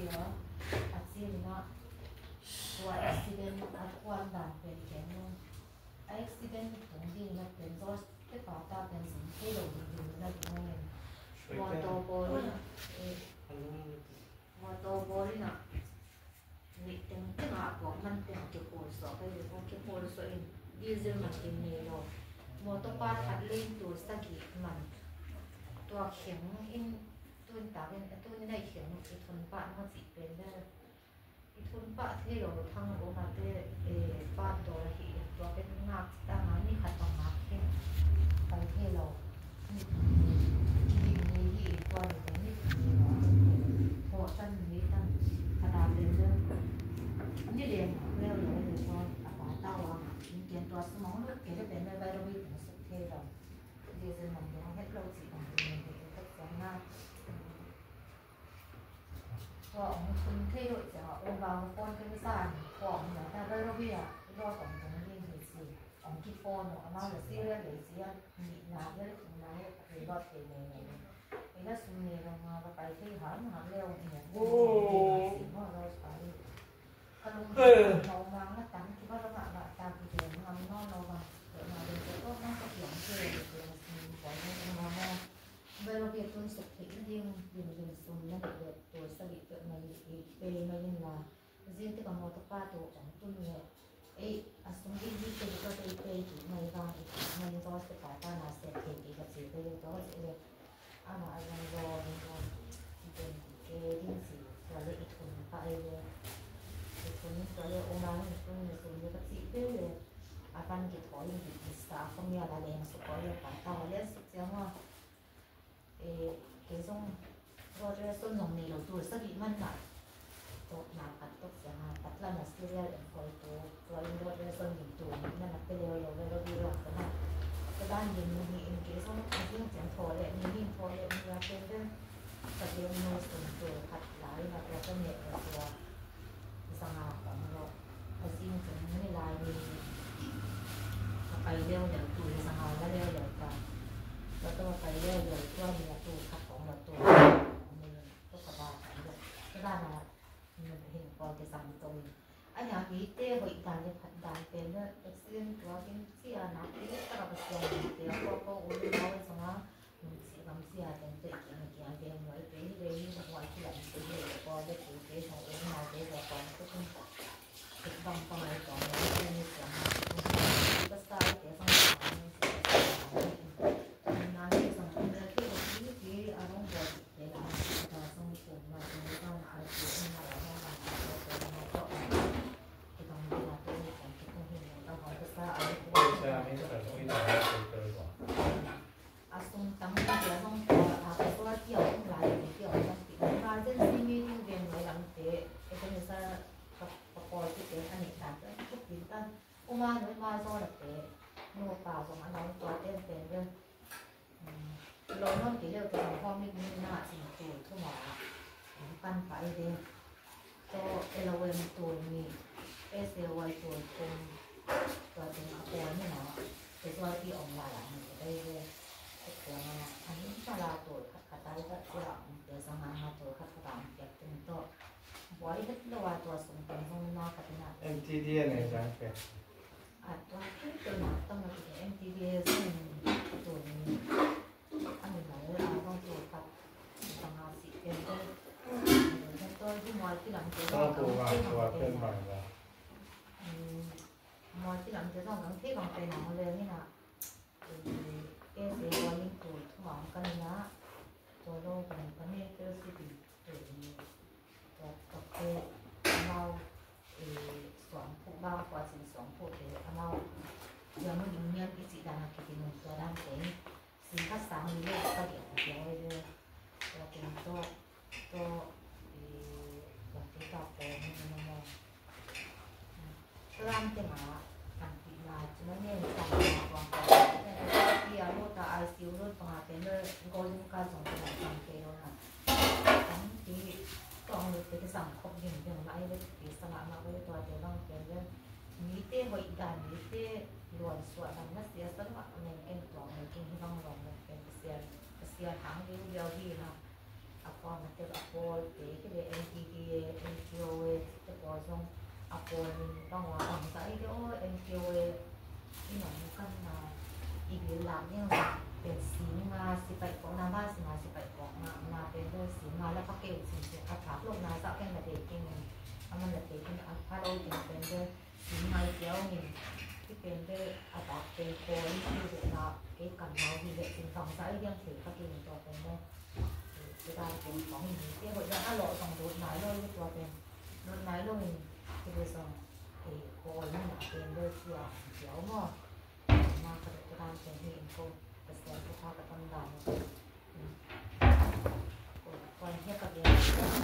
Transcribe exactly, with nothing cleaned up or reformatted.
A cil in ah tua accident a kuan dan pen ken lo. A accident tung ding na pen George te pa ta pen zin thei lo ding ding na ding a ngen. Motor bawl in ah, eh, motor bawl in ah nih teng teng ah a kawk man teng kikhul suak a, kikhul suak in diesel man ding nei lo. Motor part khat lei in tul sagih man. Tua kheng in tun takin a tun in a i kheng i thun pah na cih pen le i thun pah thei lo thang lo mate, eh, pah dawl ahi. Tua pen ngak ci ta nga ni khat bang ngak hi. Pai thei lo. Ni, ni hi tua ni pen ni hi lo. Ho tan ni tan khat a pen le ni le ngak leu lo le tua a pa ta wa ngak in ken tua sumang lut ke le pen le bai lo hi pen suk thei lo. Diesel man dong het lo ci bang ding hi tak sang na. Tua hong thun thei lo ciang a, um bang phone keng sa ni, tua hong na ta bai lo bia, lo tong tong ding hi ci. Hong ki phone lo, amau le serial le ci a, ni na le thum na le, a thei lo thei ne ne. Ei la sum ne lo nga, ba pai thei ha, na le hong ne. Ci mo lo sa ni. Ka lung ka lo ma nga tang ki ba lo ma ba ta ki de, ngam no no ba. Te ma de ko ma ka piang ke, ke ma sin ko ma ma. Bai lo bia tun suk thei ding, lim lim sum na le, tul sagih peuh mai i pay mai in la. Zin te ka motor pa tu hong tun le. Ei, a sum in hi te ka te pay tu mai vang i mai in George te pa ta na se thei te ka ci te George le. Ama a zong zong zong i pen ke ding ci tua le i thun pah ei le. I thun tua le uma in tun le sum le ka ci te le. A van kithawi in ki sa khong ia la leng suk ko le pa ta le suk ciang a. Eh, kei zong road rason zong nei lo tul sagih man na. Tawpna khat tawk ciang a, Patlam a serial en koi tu, tua in road rason ding tu, na na pe leu lo, leu lo di lo, ka na. Ka dan ding ni hi in kei zong, a zing ciang thaw le, ni ni thaw le, ni a pen pen, ka ding no sun tu, khat lai na tua ka neh lo tua. Zanga ka om lo. A zing ciang ni lai ni. Ka pai leu leu tu, zanga la leu leu ta. Ka tua pai leu leu tua ni a tu khat kong la tu. Ni tu ka ba ka lo. Ka ba na. Ni hin ko ke sang to ni. A nia mi te hoih dan le phat dan pen na. Accident tua kin ci a na. Te ka ba siang ni te ko ko u ni lo zanga. Gamsia teng te kiang kiang te muai te hi le hi muai kilam te hi le ko le tu te hong um nau te le ko tu kun. Bang bang ai ko le te ni kiang na tu kun. Ka sa te sang na ni sang na ni sang le te ko ti ti a rong bo te la ta sang ko ma te ni sang ai ko na la ma ma ko ko ma ko. Ki bang ni la te ni kiang ki kun hi na ka ho ka sa ai ko. Sa ni sa ni sa ko. A sung tam te a zong tua a ka tua tia um lai te tia um tam ti emergency meeting ven mai lam te ebenezer ka ka pawl ti te a nei ta te ka pil ta uma nu ma zo la te nu pa zong a nong tua ten ten ve. Lo non ti leu te zong home meeting na sing tu tu ma a kan pa i ve. Tua L O M tul nih, S L Y tul thum, tua teng a pawl ni na, casualty om lai ah ni ka dai ve. Tua teng a, an in pala tul khat khat ai vat sia om, tua sang a tul khat khat a om piak teng tawh. Buai het lo a tua sung teng zong na ka tena. M T D a nei zang pe. A tua teng tua na tang a M T D a zong tul nih. Ani mai a bang tu khat bang a si pen ko. Tua hi mual kilam te bang tu bang tua pen bang la. Mual kilam te bang bang te bang pen ang le ni na. Ke se ko ling tu thu bang kan na. Tua lo kan kan ne ke si pi tu ni. Tua tua ke mau suang phu bang kua sin suang phu te amau. Yang mun ing nian i si dan a ki ti mun tua dan te. Singkhat sang ni le ka diak ka diak le le. Tua teng tawh, tawh, eh, tua teng tawh pawh ni na maw. Tua lam teng ah, kan pi na, ci na ngen kan na kuang kuang. Tua pi a lo ta I C U lo panga teng le golden ka zong ka na kan ke lo na. Kan pi tawng lo te ke sang khop ding ding na ai le pi sa ma ma ko le tua te bang teng le. Mite hoih dan, mite luan suah dan na sia sa mah a men ken tuang men ken hi bang luang men ken ka sia, ka sia hang liu liau hi na. A kuang a tel a pawl te hi le M T D N P O A te pawl zong a pawl min bang ua bangzah i de aw, N P O A i nong kan na i bil lak ding pen sim nga sipai kawkna ma sim nga sipai kawkna na pen de sim nga la pa kei sim sim a thak lo na zah ken la de keng in a man la de keng a pha lo keng pen de sim nga i piau min i pen de a bak pen pawl i bil de na kei kan nau hi le sim bangzah i diang thei pa kei in tua pen de. Tua dan pen kong hi te hoih dan a lawh zong lut nai lo i tua pen lut nai lo in i bil zong kawl na pen lo sia sia maw. Na ka tua dan pen hi in ko ka sia ka pa ka tam dan ko ko hiak ka pen